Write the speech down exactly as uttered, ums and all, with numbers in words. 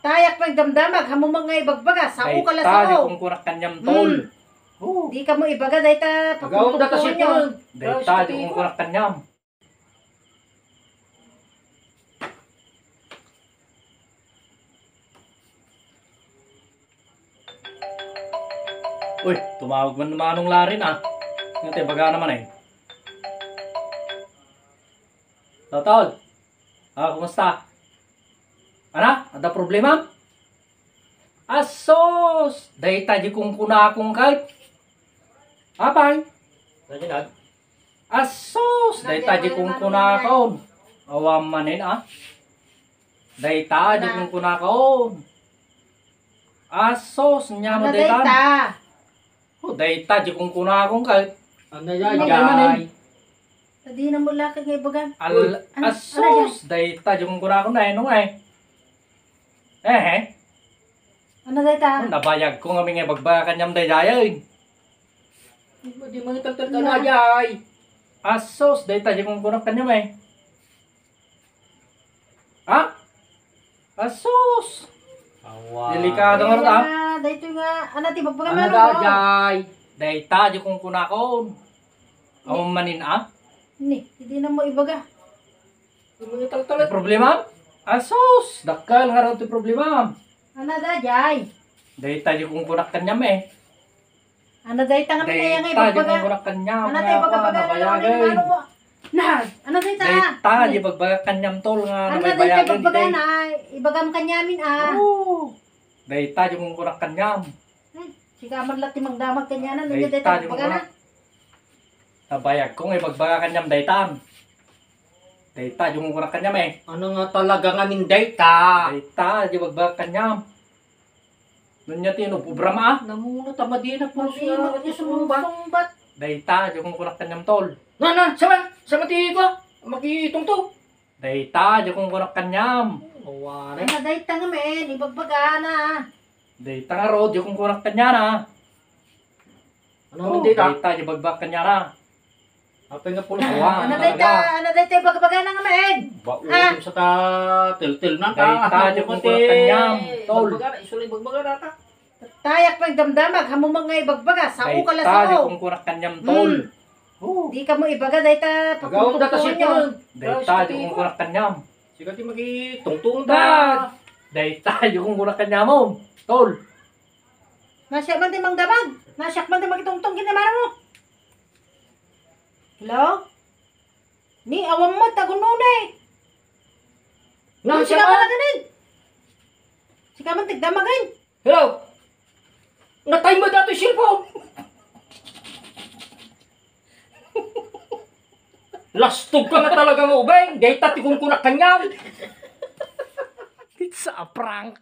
Tayak pay damdamag, hammom nga ibagbaga, sao ka la sao. Dayta, di kunkunak kaniam, tol. Hmm. Oh. Di kamo ibaga, dayta, pakunkunkonyo. Dayta, di kunkunak kaniam. Uy, tumawag man ni Manong Larin, ah. Nga ti baga naman, eh. Totol. Ah, kumusta? Ana, adda problema? Asus! Dayta di kunkunakon kay. Apay? Naginag? Asus! Dayta di kunkunakon. Awan manen, ah. Dayta di kunkunakon. Asus, nya mo dayta. Oh, dayta di kunkunakon kay. Ano yan, Jay? Tadi na mo lakad nga ibagan. Al-, asus, dayta di kunkunakon na, eh, nung, eh. Eh, eh. Ano dayta? Oh, nabayag ko nga may nga ibagbaga kaniam dayta, eh. Di mo italtal ka na, Jay. Asus, dayta di kunkunak kaniam, eh. Ha? Asus! Awa. Delikado nga, ah. Daytoy nga, ano, ti bagbaga. Ano, Jay? Dayta di kunkunakon. Awan manen, ah? Ni, di na mo ibaga. Di mo italtal. Problema? Asus! Dakkel nga raw ti problema. Ano da, Jay? Dayta di kunkunak kaniam, eh. Ano dayta nga pinayang ibagbaga? Dayta di kunkunak kaniam, ano nga dayta ibagbaga, nabayagen. Ano mo? Na, ano dayta? Dayta di ibagbaga kaniam, tol, nga nabaybayagen. Ano dayta ibagbaga na? Ibagam kaniamin, ah. Oo. Dayta di kunkunak kaniam. Hmm, sika man la ti magdamag kaniana, ano dayta di ibagbaga na? Nabayag ko nga ibagbaga kaniam daytan. Dayta, di kunkunak kaniam, eh. Ano nga talaga ngamin dayta? Dayta, di ibagbaga kaniam. Nunyan ti inubobram, ah. Namuna ta madina pulos nga sumbat. Dayta, di kunkunak kaniam, tol. Na, na, sama, sama ti ko. Makitungtong. Dayta, di kunkunak kaniam. Awan. Ay, na dayta nga men, ibagbaga na. Dayta nga ro, di kunkunak kaniana. Ano nga dayta? Dayta, di ibagbaga kaniana. Apay nga pulos. Awan, ano dayta? Ano dayta ibagbaga na nga men? Bautom sa ta, tiltil na ta. Dayta, di kunkunak kaniam, tol. Ibagbaga na, isu la ibagbaga na ta. Tayak pay damdamag, hammom nga ibagbaga, sao ka la sao. Dayta, di kunkunak kaniam, tol. Hmm. Oh. Di kamo ibaga, dayta, pakunkunkonyo. Agaw, data sipon. Dayta, di kunkunak kaniam. Sika ti makitungtong da. Dayta, di kunkunak kaniam, tol. Nasiak man ti mangdamag. Nasiak man ti makitungtong, kinamara mo. Hello? Ni, awan mo, tagun mo na eh. Nasiak man. Sika man aganin. Sika man ti agdamagin. Hello? Natay mo datoy cellphone! Lastog ka nga talaga nga ubing! Dayta ti kunkunak kaniam! It's a prank!